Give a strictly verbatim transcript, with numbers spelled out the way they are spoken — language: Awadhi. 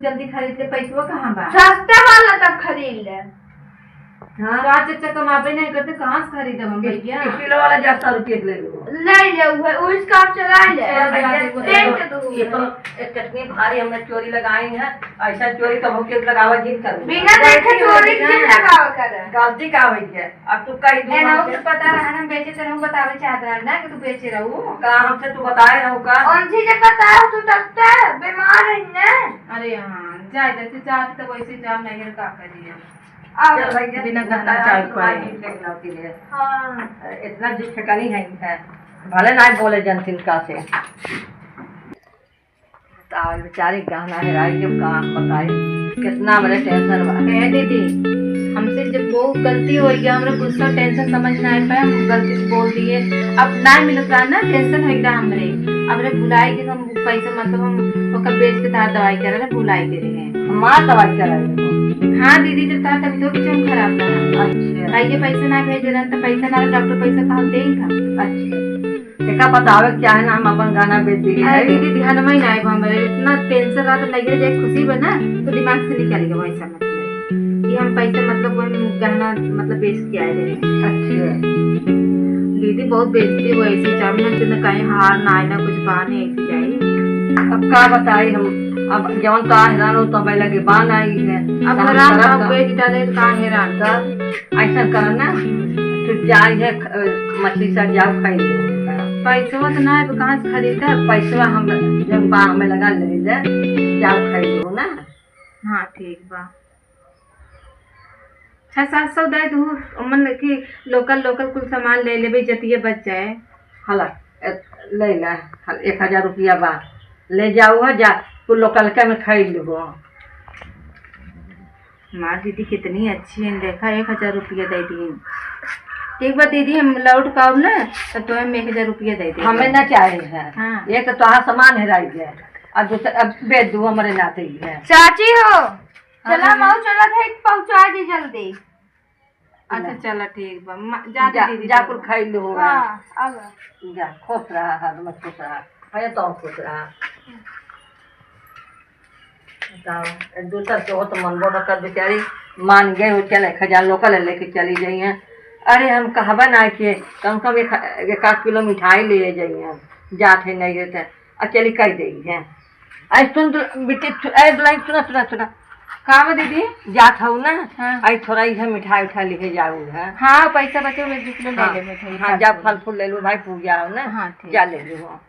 जल्दी खरीद ले, पैसवा कहाँ बा? सस्ता वाला तब खरीद ले। हाँ। तो आज अच्छा कमाबे नहीं करते, कहाँ से खरीदब हम भैया? किलो वाला जा सौ रुपये के ले लो। ले ले, उहे, उस काम चला ले। चल भैया, पेंट दो। ये तो एक कितनी भारी हमने चोरी लगाई है, ऐसा चोरी कबो के लगावा जिन कर। बिना देखे चोरी जिन लगावा करे। गलती का हुई है? अब तू कही दू ए, ना, हमके। उसे पता रहा ना, बेचे से ना बतावे चाहत रहा ना कि तू बेचे रहू। का हमसे तू बताए रहू का? कौन चीज बताओ तू तब तक बीमार है ना? अरे हाँ, जाए दे, तू जात तो वैसे जाम नहीं है, का करिए? अब चल भाई, बिना गाना बताया चाय तो पाए। मार पीट के खिलाती है। हाँ। इतना जिद ठिकानी है इनका। भले ना बोले जनतिन का से। तो बेचारे गहना हेराई, जो का हम बताई, कितना बड़े टेंशन बा। ए दीदी, हमसे जब बहुत गलती हो गया, हमरा गुस्सा टेंशन समझ ना आ पाए, हम गलती से बोल दिए। अब ना मिलत रहा ना, टेंशन हो गया हमरे। अब रे भुलाई के हम पैसा, मतलब हम ओकर बेच के तार दवाई करे रहे, भुलाई के रहे। हमार दवाई करे रहे? हाँ दीदी, जब तार तबीयत कुछ हम खराब रहा। अच्छा। भाई के पैसा ना भेज रहे तो पैसा ना, डॉक्टर पैसा कहाँ दे था? अच्छा। एका बतावे के चाहे ना, हम अपन गहना बेच दिए अरे है। दीदी, ध्यान में ही ना आए हमरे, इतना टेंशन रहा तो नैहर जाए खुशी बना, तो दिमाग से निकल गया वैसा, मतलब कि हम पैसे, मतलब वही गहना, मतलब बेच के आए रहे। अच्छा। दीदी, बहुत बेइज्जती हुआ ऐसे, चाहे ना तो ना कहीं हार ना आए, ना कुछ बहाने ऐसे जाए। अब का बताई हम, अब जौन तो हैरान हो तो मैं लगे बान आई है। अब काम हैरान करब का का? बेच डाले तो का हैरान? तब ऐसा कर ना, तू जाई है, ख-, मछली सर जाओ खाई ले। पैसवा तो ना है, तो कहाँ से खरीदब? पैसवा हम जब बा हमें लगा ले ले, जाओ खाई लो ना। हाँ, ठीक बा। छः सात सौ दे दू, मन की लोकल, लोकल कुल सामान ले लेबे, जतिये बच जाए। हला, ए, ले ला, हल, एक हजार रुपया बा, ले जाऊ है जा, तू लोकल के में खाई लेबो। माँ दीदी कितनी अच्छी है, देखा, एक हजार रुपया दे दी। एक बार दीदी हम लौट के आउब ना, तो तुम्हें हम एक हजार रुपया दे देब। हमें ना चाहे है। हाँ। एक तो तोहार सामान हेराई गया, अब दूसरा, अब बेच दू, हमारे नाते ही है। चाची हो, हाँ, चला, हाँ। माऊ चला था, एक पहुँचा दी जल्दी। अच्छा, चला, ठीक बा। मा-, जा जा, दीदी, जा, चला। कुल खाई लो, हाँ, अब। जा, खुश रहा, हर मत खुश रहा। भैया, तो खुश रहा। बताओ, एक दूसर के हो तो मनबो न कर, बेचारी मान गए हो, चल एक हजार लोकल लेके चली जाइए। अरे, हम कहबा ना कि कम से कम एक, एक आध किलो मिठाई ले जाइए, जात है नहीं रहते, अकेली कह देगी है। आई सुन तो, बेटी, सु-, आई दुलाई, सुना, सुना, सुना। का बा दीदी? जात हऊ ना? हाँ। आई थोड़ा इहे मिठाई उठाई लेके जाऊ है। हाँ, पैसा बचे हुए, दो किलो ले हाँ, ले मिठाई, हाँ, फल जा फूल। फल फूल ले लो भाई, पूजा हो ना? हाँ, ठीक। जा ले लो, हाँ।